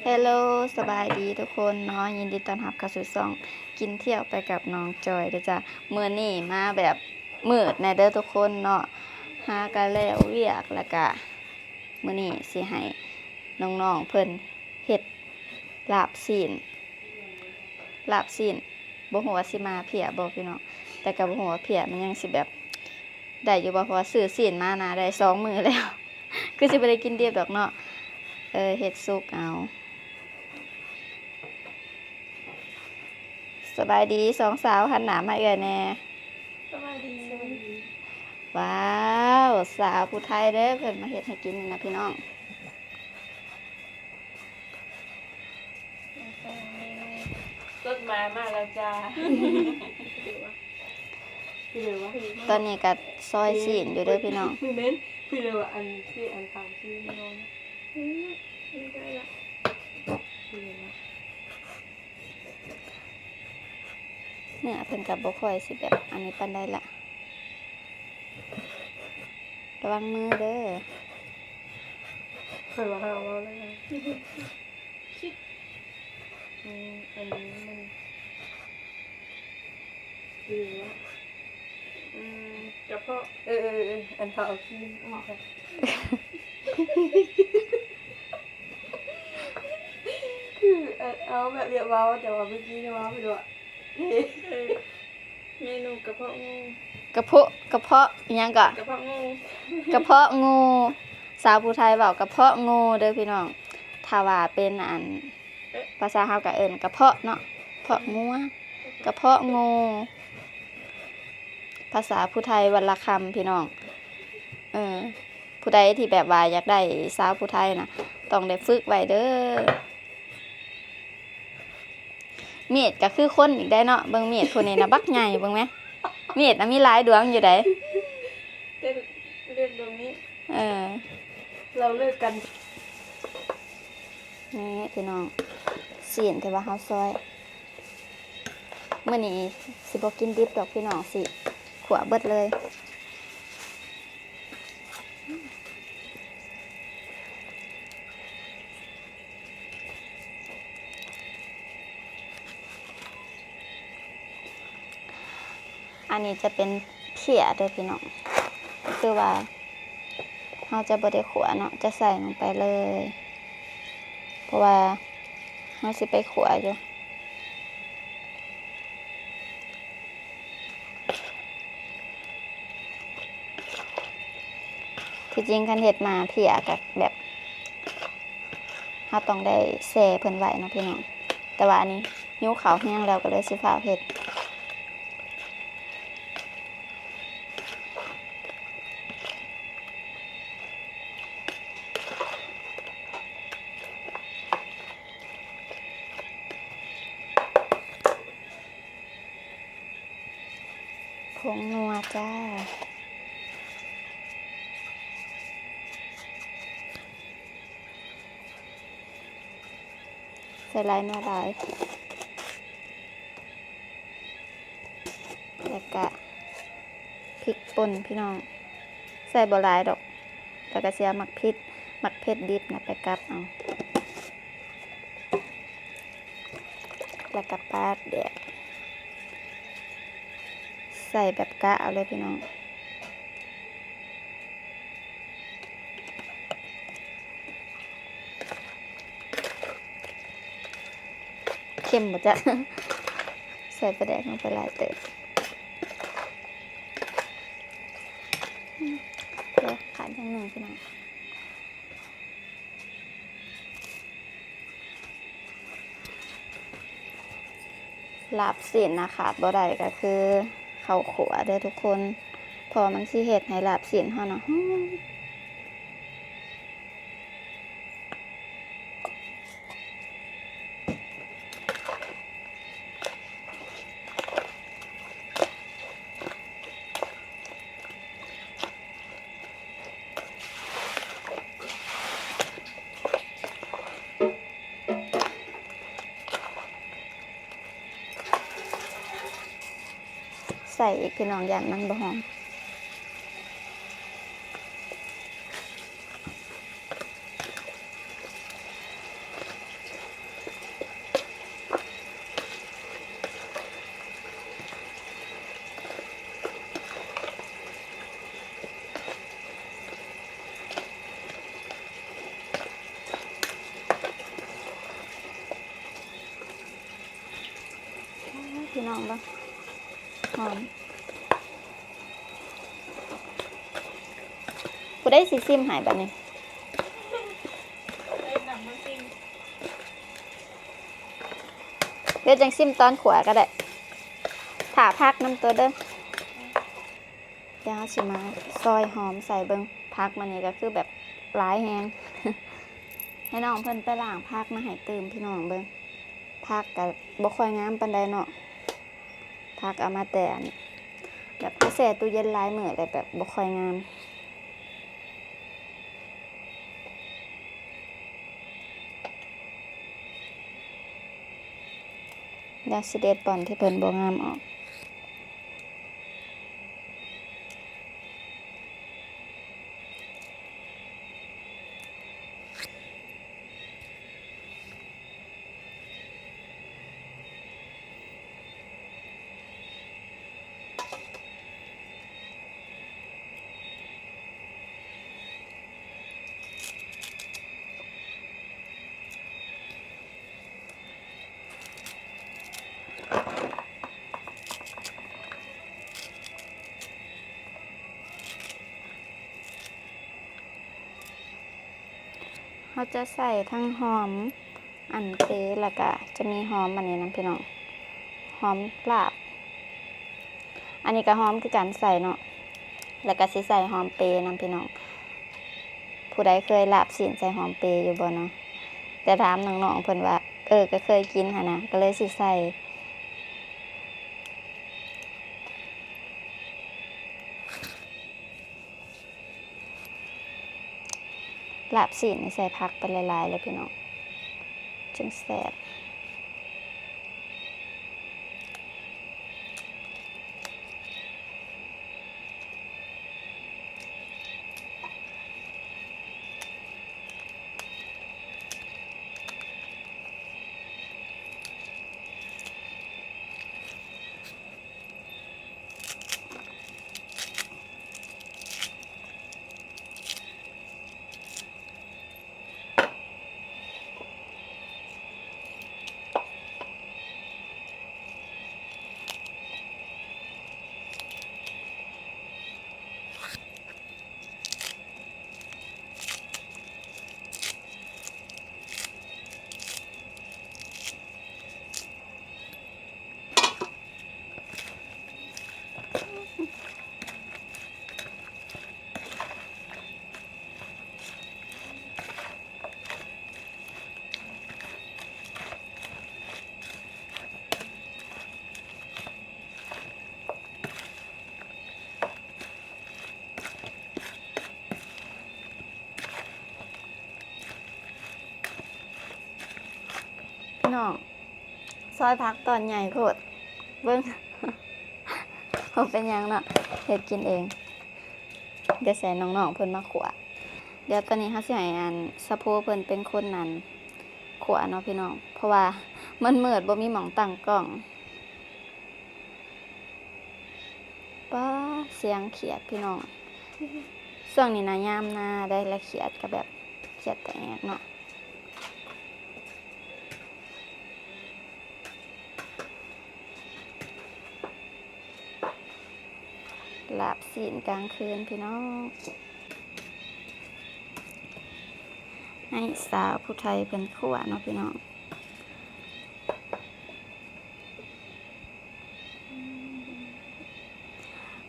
ເຮລໂລ ສະບາຍດີທຸກຄົນເນາະ ຍິນດີຕ້ອນຮັບເຂົ້າສູ່ຊ່ອງກິນທ່ຽວໄປກັບນ້ອງຈອຍເດີຈ້າ. ມື້ນີ້ມາແບບມືດແດ່ເດີທຸກຄົນເນາະ ຫາກະແລ້ວວຽກ ແລ້ວກະມື້ນີ້ຊິໃຫ້ນ້ອງໆເພິ່ນເຮັດລາບຊີ້ນ ລາບຊີ້ນ ບໍ່ຮູ້ວ່າຊິມາເພຍບໍ່ພີ່ນ້ອງ ແຕ່ກະບໍ່ຮູ້ວ່າເພຍມັນຍັງຊິແບບ ໄດ້ຢູ່ບໍ່ ເພາະວ່າຊື້ຊີ້ນມານະ ໄດ້ສອງມື້ແລ້ວ ຄືຊິບໍ່ໄດ້ກິນດິບດອກເນາະ ເອີ ເຮັດສຸກເອົາ. ສະບາຍດີສອງສາວ ຫັນໜ້າມາເອື້ອຍແດ່. ສະບາຍດີ. ວ້າວ ສາວຜູ້ໄທເດີ ເພິ່ນມາເຮັດໃຫ້ກິນນີ້ນະພີ່ນ້ອງ. ຈົດໝາຍມາແລ້ວຈ້າ. ຕອນນີ້ກະຊອຍຊີ້ນຢູ່ເດີພີ່ນ້ອງ. ເນື້ອເພິ່ນກະບໍ່ຄ່ອຍຊິແບບອັນນີ້ປານໃດລະ ລະວັງມືເດີ. ຂ້ອຍວ່າເຮົາເວົ້າແລ້ວນະ ອືມ ອັນນີ້ມັນຄືວ່າ ອືມ ກະເພາະ ເອີໆໆ ອັນເຂົາເອົາຄຣີມອອກ ຄື ເອີ ເອົາແບບຢາກເວົ້າ ແຕ່ວ່າເມື່ອກີ້ນີ້ເວົ້າບໍ່ໄດ້. ເອີ ເມນູກະເພາະງູ ກະເພາະ ກະເພາະອີ່ຫຍັງເກາະ? ກະເພາະງູ ກະເພາະງູ ສາວຜູ້ໄທເວົ້າກະເພາະງູເດີພີ່ນ້ອງ. ຖ້າວ່າເປັນອັນ ເອະ ພາສາເຮົາກະເອີ້ນກະເພາະເນາະ ເພາະງົວ ກະເພາະງູ ພາສາຜູ້ໄທວັດລະຄຳພີ່ນ້ອງ. ເອີ ຜູ້ໃດທີ່ແບບວ່າຢາກໄດ້ສາວຜູ້ໄທນະ ຕ້ອງໄດ້ຝຶກໄວ້ເດີ. ມີດກະຄືຄົນອີກໄດ໋ເນາະ ເບິ່ງມີດຜູ້ນີ້ນະ ບັກໃຫຍ່ ເບິ່ງແມ ມີດນະມີຫຼາຍດວງຢູ່ໃດ໋ ແຕ່ເລືອກດວງນີ້ ເອີ ເຮົາເລີກກັນ. ນີ້ພີ່ນ້ອງ ຊີ້ນທີ່ວ່າເຮົາຊອຍ ມື້ນີ້ຊິບໍ່ກິນດິບດອກພີ່ນ້ອງ ຊິຂົ້ວເບິດເລີຍ. ອັນນີ້ຈະເປັນເພຍເດີພີ່ນ້ອງ ຄືວ່າເຮົາຈະບໍ່ໄດ້ຂົ້ວເນາະ ຈະໃສ່ລົງໄປເລີຍ ເພາະວ່າເຮົາຊິໄປຂົ້ວຢູ່. ທີ່ຈິງຄັນເຮັດມາເພຍກະແບບ ເຮົາຕ້ອງໄດ້ແຊ່ເພິ່ນໄວ້ເນາະພີ່ນ້ອງ ແຕ່ວ່າອັນນີ້ຫິວເຂົ້າແຮງແລ້ວ ກະເລີຍຊິຟ້າວເຮັດ. ຜົງນົວຈ້າ ໃສ່ຫຼາຍນົວຫຼາຍ ແລ້ວກະພິກປົ່ນພີ່ນ້ອງ ໃສ່ບໍ່ຫຼາຍດອກ ແລ້ວກະຊິເອົາໝາກພິກ ໝາກເຜັດດິບນະໄປກັບເອົາ. ແລ້ວກະປາແດກ ໃສ່ແບບກະເອົາເລີຍພີ່ນ້ອງ. ເຄັມບໍ່ຈັກ ໃສ່ປາແດກລົງໄປຫຼາຍເຕີບ ໂອ້ ຂາດຢ່າງໜຶ່ງພີ່ນ້ອງ. ລາບຊີ້ນນະ ຂາດບໍ່ໄດ້ກະຄືເຂົ້າຂົ້ວເດີທຸກຄົນ ເພາະວ່າມັນຊິເຮັດໃຫ້ລາບຊີ້ນເຮົານະຫອມ. ໃສ່ອີກພີ່ນ້ອງ ຢ້ານມັນບໍ່ຫອມ. ພີ່ນ້ອງເບິ່ງ ຫອມ. ຜູ້ໃດຊິຊິມໃຫ້ບັດນີ້? ດຽວຈັ່ງຊິມຕອນຂົ້ວກໍໄດ້ ຖ້າຜັກນຳຕົວເດີ. ດຽວເຮົາຊິມາຊອຍຫອມໃສ່ເບິ່ງ. ຜັກມື້ນີ້ກໍຄືແບບຫຼາຍແຮງ ໃຫ້ນ້ອງເພິ່ນໄປລ້າງຜັກມາໃຫ້ຕື່ມ ພີ່ນ້ອງເບິ່ງ. ຜັກກໍບໍ່ຄ່ອຍງາມປານໃດເນາະ ຜັກເອົາມາແຕ່ອັນ ແບບໄປແຊ່ຕູ້ເຢັນຫຼາຍມື້ແລ້ວ ແບບບໍ່ຄ່ອຍງາມ. ດຽວຊິເດັດບ່ອນທີ່ເພິ່ນບໍ່ງາມອອກ. ເຮົາຈະໃສ່ທັງຫອມອັນເປ ແລ້ວກະຈະມີຫອມອັນນີ້ນຳ ພີ່ນ້ອງ ຫອມລາບ. ອັນນີ້ກະຫອມຄືກັນໃສ່ເນາະ ແລ້ວກະຊິໃສ່ຫອມເປນຳ ພີ່ນ້ອງ. ຜູ້ໃດເຄີຍລາບຊີ້ນໃສ່ຫອມເປຢູ່ບໍ່ເນາະ? ແຕ່ຖາມນ້ອງໆເພິ່ນວ່າ ເອີ ກໍເຄີຍກິນຫັ້ນນະ ກໍເລີຍຊິໃສ່. ລາບຊີ້ນນີ້ໃສ່ຜັກໄປຫຼາຍໆເລີຍ ພີ່ນ້ອງ ຈຶ່ງແຊບ. ພີ່ນ້ອງ ຊອຍຜັກຕອນໃຫຍ່ໂພດ ເບິ່ງ ບໍ່ເປັນຫຍັງເນາະ ເຮັດກິນເອງ. ດຽວໃຫ້ນ້ອງໆເພິ່ນມາຂົ້ວ. ດຽວຕອນນີ້ເຮົາຊິໃຫ້ອັນສະໂພເພິ່ນເປັນຄົນອັນຂົ້ວເນາະ ພີ່ນ້ອງ ເພາະວ່າມັນມືດ ບໍ່ມີໝ່ອງຕັ້ງກ້ອງ. ປ້າ ສຽງຂຽດ ພີ່ນ້ອງ ຊ່ວງນີ້ນະຍາມນາໄດ໋ ລະຂຽດກໍແບບຂຽດແຕກເນາະ. ລາບຊີ້ນກາງຄືນ ພີ່ນ້ອງ ໃຫ້ສາວຜູ້ໄທເພິ່ນຂົ້ວເນາະ ພີ່ນ້ອງ.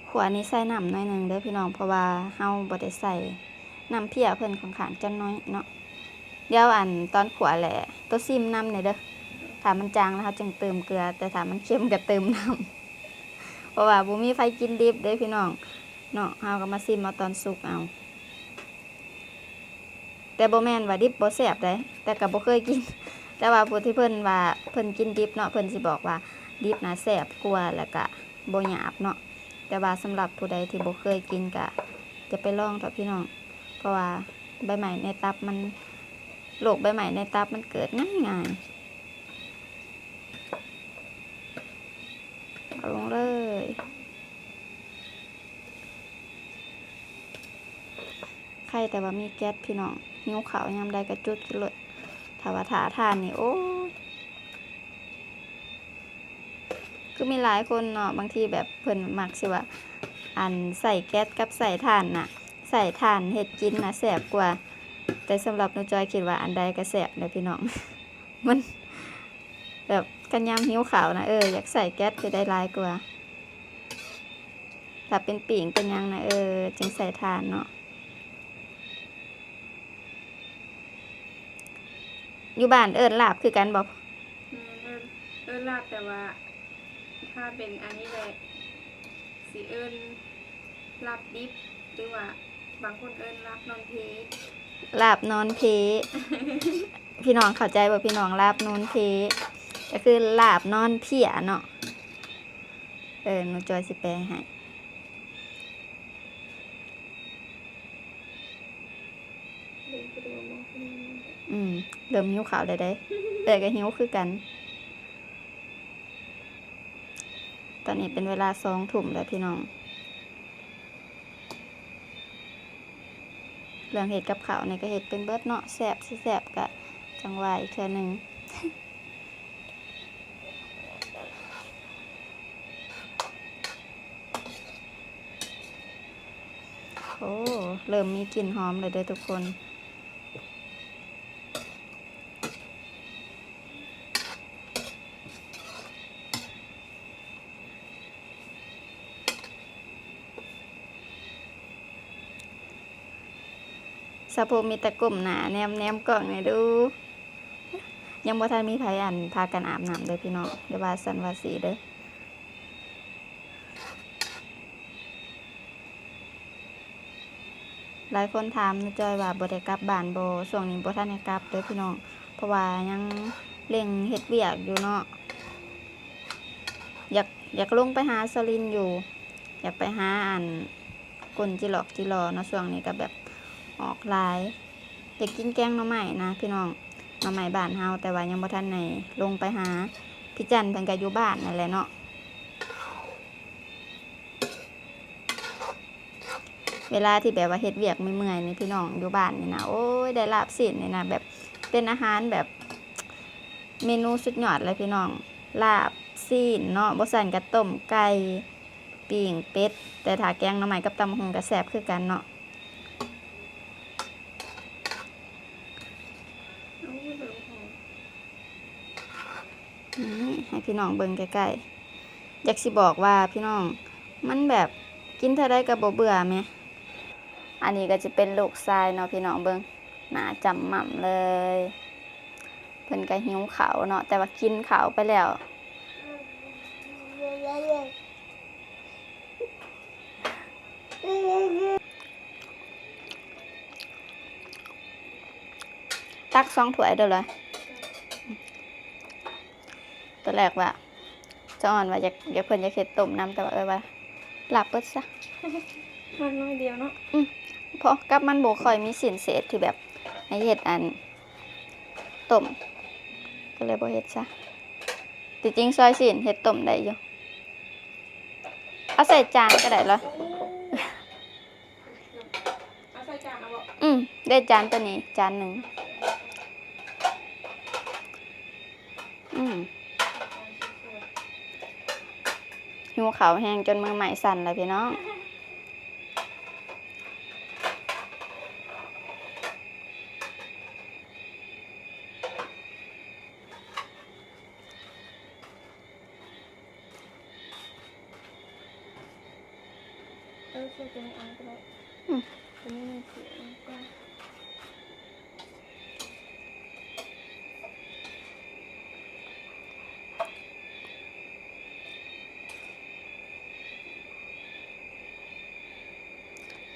ຂົ້ວນີ້ໃສ່ນ້ຳໜ້ອຍໜຶ່ງເດີພີ່ນ້ອງ ເພາະວ່າເຮົາບໍ່ໄດ້ໃສ່ນ້ຳເພຍ ເພິ່ນຂ້ອນຂ້າງຈະໜ້ອຍເນາະ. ດຽວອັນຕອນຂົ້ວແຫຼະ ໂຕຊີມນ້ຳແດ່ເດີ ຖ້າມັນຈາງແລ້ວເຮົາຈຶ່ງເຕີມເກືອ ແຕ່ຖ້າມັນເຄັມກໍເຕີມນ້ຳ ເພາະວ່າບໍ່ມີໃຜກິນດິບເດ້ພີ່ນ້ອງເນາະ. ເຮົາກໍມາຊີມເອົາຕອນສຸກເອົາ. ແຕ່ບໍ່ແມ່ນວ່າດິບບໍ່ແຊບໃດ ແຕ່ກໍບໍ່ເຄີຍກິນ ແຕ່ວ່າຜູ້ທີ່ເພິ່ນວ່າເພິ່ນກິນດິບເນາະ ເພິ່ນຊິບອກວ່າດິບນະແຊບກວ່າ ແລ້ວກະບໍ່ຫຍາບເນາະ. ແຕ່ວ່າສຳລັບຜູ້ໃດທີ່ບໍ່ເຄີຍກິນກະຢ່າໄປລອງເຖາະພີ່ນ້ອງ ເພາະວ່າໃບໄມ້ໃນຕັບມັນ ໂລກໃບໄມ້ໃນຕັບມັນເກີດງ່າຍໆ. ເອົາລົງເລີຍ. ໄຄແຕ່ວ່າມີແກັສພີ່ນ້ອງ ຫິວເຂົ້າຍາມໃດກໍຈຸດຂຶ້ນໂລດ. ຖ້າວ່າຖ້າທານນີ້ ໂອ້ຍ. ຄືມີຫຼາຍຄົນເນາະ ບາງທີແບບເພິ່ນມັກຊິວ່າ ອັນໃຊ້ແກັສກັບໃຊ້ຖ່ານນະ ໃຊ້ຖ່ານເຮັດກິນນະແຊບກວ່າ ແຕ່ສຳລັບໜູຈອຍຄິດວ່າອັນໃດກະແຊບແຫຼະພີ່ນ້ອງ ມັນແບບຄັນຍາມຫິວເຂົ້ານະ ເອີ ຢາກໃຊ້ແກັສຊິໄດ້ຫຼາຍກວ່າ ຖ້າເປັນປີ້ງເປັນຫຍັງນະ ເອີ ຈຶ່ງໃຊ້ຖ່ານເນາະ. ຢູ່ບ້ານເອີ້ນລາບຄືກັນບໍ່? ແມ່ນ ເອີ້ນ ເອີ້ນລາບ ແຕ່ວ່າຖ້າເປັນອັນນີ້ແຫຼະ ຊິເອີ້ນລາບດິບ ຫຼືວ່າບາງຄົນເອີ້ນລາບນອນເພ. ລາບນອນເພ ພີ່ນ້ອງເຂົ້າໃຈບໍ່ພີ່ນ້ອງ? ລາບນອນເພ ກໍຄືລາບນອນເພຍເນາະ. ເອີ ໜູຈອຍຊິແປໃຫ້. ອືມ ເລີ່ມຫິວເຂົ້າແລ້ວເດ້ ເອື້ອຍກໍຫິວຄືກັນ. ຕອນນີ້ເປັນເວລາສອງທຸ່ມແລ້ວພີ່ນ້ອງ. ເລື່ອງເຮັດກັບເຂົ້ານີ້ກໍເຮັດເປັນເບິດເນາະ ແຊບ ຊິແຊບກໍຈັ່ງວ່າອີກເທື່ອໜຶ່ງ. ໂອ້ ເລີ່ມມີກິ່ນຫອມແລ້ວເດີທຸກຄົນ. ສາວໂພມີແຕ່ກົ້ມໜ້າແນມ ແນມກ້ອງນີ້ດູ ຍັງບໍ່ທັນມີໃຜ ອັນ ພາກັນອາບນ້ຳເດີພີ່ນ້ອງ ຢ່າວ່າຊັ້ນວ່າຊີ້ເດີ. ຫຼາຍຄົນຖາມໜູຈອຍວ່າບໍ່ໄດ້ກັບບ້ານບໍ່? ຊ່ວງນີ້ບໍ່ທັນໄດ້ກັບເດີພີ່ນ້ອງ ເພາະວ່າຍັງເລັ່ງເຮັດວຽກຢູ່ເນາະ. ຢາກ ຢາກລົງໄປຫາສາວລິນຢູ່ ຢາກໄປຫາ ອັນ ກົ້ນຈິຫຼອກຈິຫຼໍເນາະ. ຊ່ວງນີ້ກໍແບບອອກຫຼາຍ ຢາກກິນແກງໜໍ່ໄມ້ນະພີ່ນ້ອງ ໜໍ່ໄມ້ບ້ານເຮົາ ແຕ່ວ່າຍັງບໍ່ທັນໄດ້ລົງໄປຫາ. ພີ່ຈັນເພິ່ນກໍຢູ່ບ້ານນັ້ນແຫຼະເນາະ. ເວລາທີ່ແບບວ່າເຮັດວຽກເມື່ອຍໆນີ້ພີ່ນ້ອງ ຢູ່ບ້ານນີ້ນະ ໂອ້ຍ ໄດ້ລາບຊີ້ນນີ້ນະ ແບບເປັນອາຫານແບບເມນູສຸດຍອດເລີຍພີ່ນ້ອງ. ລາບຊີ້ນເນາະ ບໍ່ຊັ້ນກໍຕົ້ມໄກ່ ປີ້ງເປັດ ແຕ່ຖ້າແກງໜໍ່ໄມ້ກັບຕຳບັກຫຸ່ງກໍແຊບຄືກັນເນາະ. ນີ້ໃຫ້ພີ່ນ້ອງເບິ່ງໃກ້ໆ ຢາກຊິບອກວ່າພີ່ນ້ອງ ມັນແບບກິນເທົ່າໃດກໍບໍ່ເບື່ອແມ. ອັນນີ້ກໍຈະເປັນລູກຊາຍເນາະພີ່ນ້ອງ ເບິ່ງໜ້າຈ້ຳໝ້ຳເລີຍ. ເພິ່ນກໍຫິວເຂົ້າເນາະ ແຕ່ວ່າກິນເຂົ້າໄປແລ້ວ. ຕັກສອງຖ້ວຍເດີລະ. ຕອນແລກວ່າ ສາວອອນວ່າຢາກ ຢາກ ເພິ່ນຢາກເຮັດຕົ້ມນຳ ແຕ່ວ່າເອື້ອຍວ່າລາບເບິດຊະ ມັກໜ້ອຍດຽວເນາະ. ອືມ ເພາະກັບມັນບໍ່ຄ່ອຍມີຊີ້ນເສດທີ່ແບບໃຫ້ເຮັດອັນຕົ້ມ ກໍເລີຍບໍ່ເຮັດຊະ. ທີ່ຈິງຊອຍຊີ້ນເຮັດຕົ້ມໄດ້ຢູ່. ເອົາໃສ່ຈານກໍໄດ້ລະ. ເອົາໃສ່ຈານເອົາບໍ່? ອືມ ໄດ້ຈານຕົວນີ້ຈານໜຶ່ງ. ອືມ ຫິວເຂົ້າແຮງຈົນມືໄມ້ສັ່ນແລ້ວພີ່ນ້ອງ. ເອີ ໃສ່ຕົວນີ້ເອົາກໍໄດ້. ອືມ ຕົວນີ້ມັນຊິເອົາກວ່າ.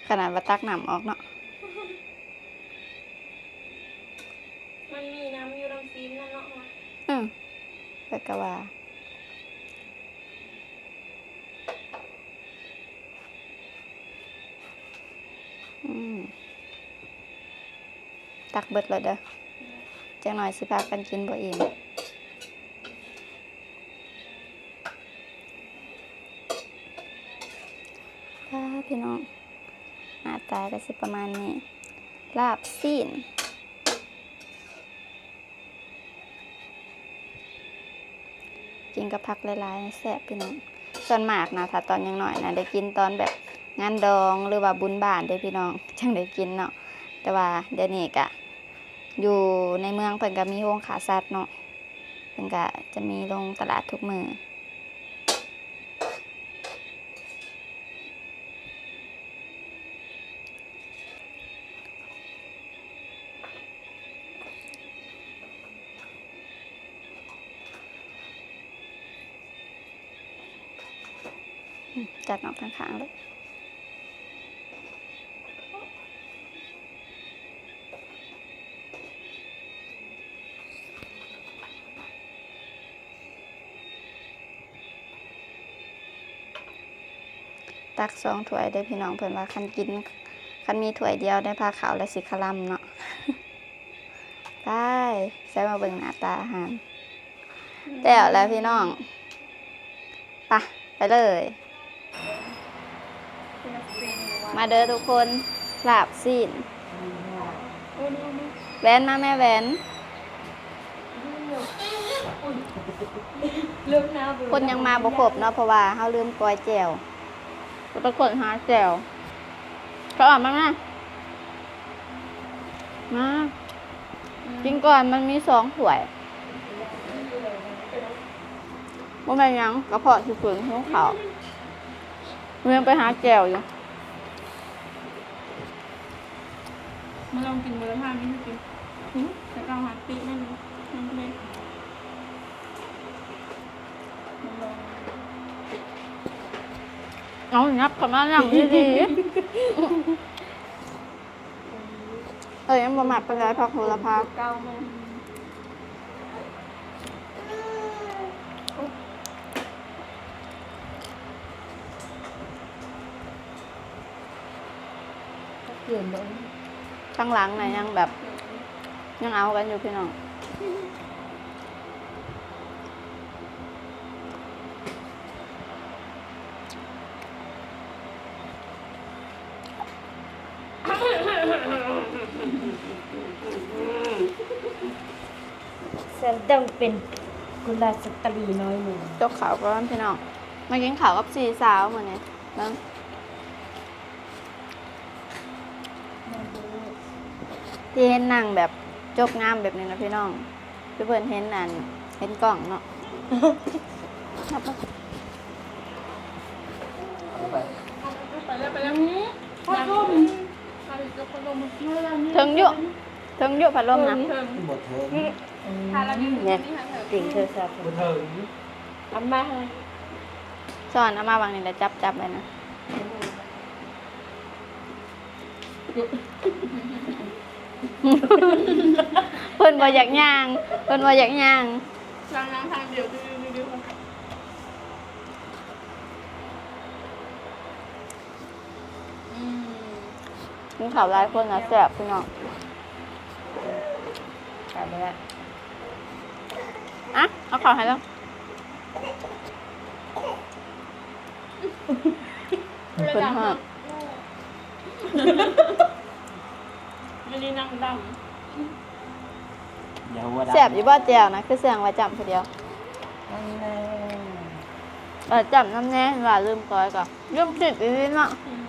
ຂະໜາດວ່າຕັກນ້ຳອອກເນາະ. ມັນມີນ້ຳຢູ່ນຳຊີ້ນນັ້ນເນາະ. ອືມ ຂ້ອຍກໍວ່າ. ອືມ ຕັກເບິດໂລດເດີ ຈັກໜ້ອຍຊິພາກັນກິນບໍ່ອີ່ມ. ປ້າ ພີ່ນ້ອງ ໜ້າຕາກໍຊິປະມານນີ້ ລາບຊີ້ນ. ກິນກັບຜັກຫຼາຍໆ ແຊບພີ່ນ້ອງ. ສ່ວນມາກນະ ຖ້າຕອນຍັງນ້ອຍນະ ໄດ້ກິນຕອນແບບງານດອງ ຫຼືວ່າບຸນບ້ານເດ້ພີ່ນ້ອງ ຈັ່ງໄດ້ກິນເນາະ. ແຕ່ວ່າດຽວນີ້ກະຢູ່ໃນເມືອງເພິ່ນກະມີໂຮງຂ້າສັດເນາະ ເພິ່ນກະຈະມີລົງຕະຫຼາດທຸກມື້. ອືມ ຈັດອອກຂ້າງໆເລີຍ. ຕັກສອງຖ້ວຍເດີ້ພີ່ນ້ອງ ເພິ່ນວ່າຄັນກິນ ຄັນມີຖ້ວຍດຽວໃນພາເຂົ້າແລ້ວຊິຄະລຳເນາະ. ໄປ ໃສ່ມາເບິ່ງໜ້າຕາອາຫານ. ແລ້ວແຫຼະພີ່ນ້ອງ ໄປ ໄປເລີຍ. ມາເດີ້ທຸກຄົນ ລາບຊີ້ນ. ແຫວນ ມາແມ່ແຫວນ. ຄົນຍັງມາບໍ່ຄົບເນາະ ເພາະວ່າເຮົາລືມກ້ອຍແຈ່ວ ກໍໄປຄົ້ນຫາແຈ່ວ. ເຂົາເອົາມາ ມາ ມາ ກິນກ່ອນ ມັນມີສອງຖ້ວຍ. ບໍ່ແມ່ນຫຍັງ ກະເພາະຊິຂຶ້ນ ຫິວເຂົ້າ. ຍັງໄປຫາແຈ່ວຢູ່. ມາລອງກິນມື້ລະຫ້າ ມີໃຫ້ກິນ. ອື ແຕ່ເກົ່າຫາຕິແມ່ນ ມັນເລີຍ ມາລອງ. ເອົາ ຫຍັບເຂົ້າມານັ່ງດີໆ. ເອີຍ ຍັງບໍ່ມັກປານໃດ ຜັກໂຫລະພາ. ທາງຫຼັງນະຍັງແບບ ຍັງເອົາກັນຢູ່ພີ່ນ້ອງ. ສະດັງເປັນກຸລະສະຕະລີນ້ອຍໜຶ່ງ. ຈົກເຂົ້າກ່ອນພີ່ນ້ອງ ມາກິນເຂົ້າກັບສີ່ສາວມື້ນີ້. ເບິ່ງ ທີ່ເຫັນນັ່ງແບບຈົກງາມແບບນີ້ນະພີ່ນ້ອງ ຄືເພິ່ນເຫັນອັນ ເຫັນກ້ອງເນາະ. ໄປ ໄປແລ້ວ ໄປແລ້ວ. ອືມ ພັດລົມ ເຖິງຢູ່ ເຖິງຢູ່ພັດລົມນະ. ບໍ່ເຖິງ ອືມ ຖ້າລາວຢູ່ນີ້ ຕິ່ງໂທລະສັບ ບໍ່ເຖິງ. ເອົາມາໃຫ້ ຊ້ອນເອົາມາວາງນີ້ແຫຼະ ຈັບ ຈັບໄວ້ນະ. ເພິ່ນບໍ່ຢາກຍ່າງ ເພິ່ນບໍ່ຢາກຍ່າງ ຍ່າງທາງດຽວ. ອືມ ກິນເຂົ້າຫຼາຍຄົນນະແຊບພີ່ນ້ອງ. ຂາຍໄປແລ້ວ ອະ ເອົາເຂົ້າໃຫ້ລາວ. ເພິ່ນຮອດ ມື້ນີ້ນັ່ງດຳ. ຢ່າຫົວດຳ. ແຊບຢູ່ບໍ່ແຈ່ວນະ ຄືເຊື່ອງວ່າຈ້ຳຜູ້ດຽວ? ນັ້ນແຫຼະ ເອີ ຈ້ຳນຳແດ່ ວ່າລືມກ້ອຍກໍລືມຄິດອີ່ຫຼີເນາະ. ອືມ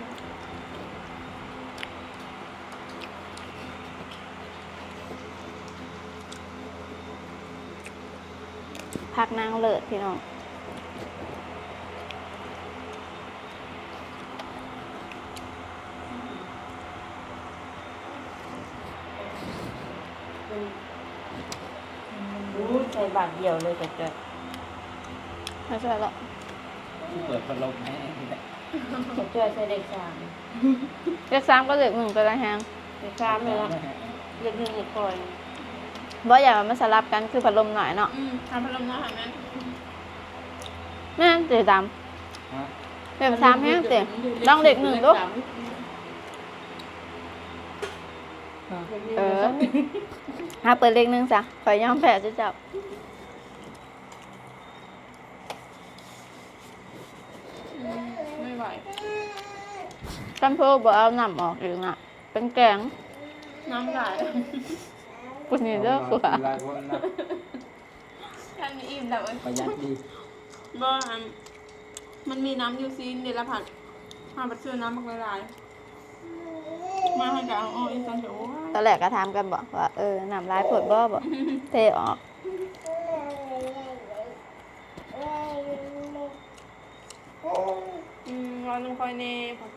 ຜັກນາງເລີດພີ່ນ້ອງ. ອືມ ໃສ່ບາດດຽວເລີຍ ກະເຈີຍ ມາຊ່ວຍລະ ເປີດພັດລົມໃຫ້ ກະເຈີຍໃສ່ເລກສາມ. ເລກສາມກັບເລກໜຶ່ງໂຕໃດແຮງ? ເລກສາມແຫຼະ ເລກໜຶ່ງແລ້ວຄ່ອຍ ບໍ່ ຢ່າວ່າມັນສະຫຼັບກັນ ຄືພັດລົມນ້ອຍເນາະ. ອືມ ຖ້າພັດລົມນ້ອຍຫັ້ນແມ່ນ ແມ່ນຕິດຳ. ຮະ? ເລກສາມແຮງຕິ ລອງເລກໜຶ່ງດູ. ເອີ ຫາເປີດເລກໜຶ່ງຊະ ຂ້ອຍຍອມແພ້ເຈົ້າ. ອືມ ໄມ່ໄຫວ ຄັນເພິ່ນບໍ່ເອົານ້ຳອອກອີກນະ ເປັນແກງ ນ້ຳຫຼາຍ ຜູ້ນີ້ເດີ ເອົາ ຜູ້ວ່າ ກິນຫຼາຍຄົນນະ ທ່ານອີ່ມແລ້ວ ປະຢັດດີ. ບໍ່ ອັນ ມັນມີນ້ຳຢູ່ຊີ້ນເດ ລະພັດ ເຮົາໄປຊື້ນ້ຳບັກຫຼາຍໆ ມາໃຫ້ກໍເອົາອອກອີກ ຊັ້ນກໍ ໂອ້ຍ ຕອນແລກກໍຖາມກັນບໍວ່າ ເອີ ນ້ຳຫຼາຍໂພດບໍ ບອກ ເທອອກ. ອືມ ເວົ້ານຳຂ້ອຍແດ່ ຂ້ອຍ